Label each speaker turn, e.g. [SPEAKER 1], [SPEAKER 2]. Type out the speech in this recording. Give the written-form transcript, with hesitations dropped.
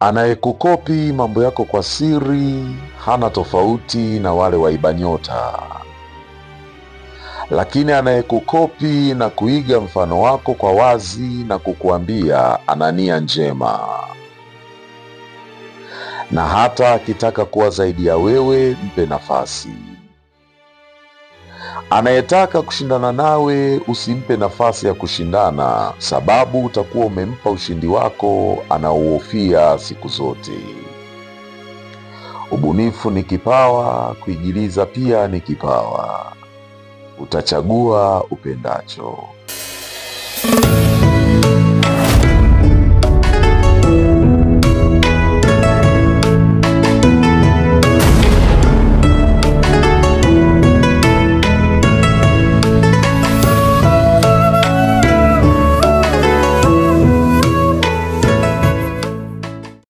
[SPEAKER 1] Anayekukopi mambo yako kwa siri hana tofauti na wale waiba nyota, lakini anayekukopi na kuiga mfano wako kwa wazi na kukuambia ana nia njema, na hata akitaka kuwa zaidi ya wewe, mpe nafasi. Anayetaka kushindana nawe usimpe nafasi ya kushindana, sababu utakuwa umempa ushindi wako anaouhofia siku zote. Ubunifu ni kipawa, kuigiliza pia ni kipawa. Utachagua upendacho.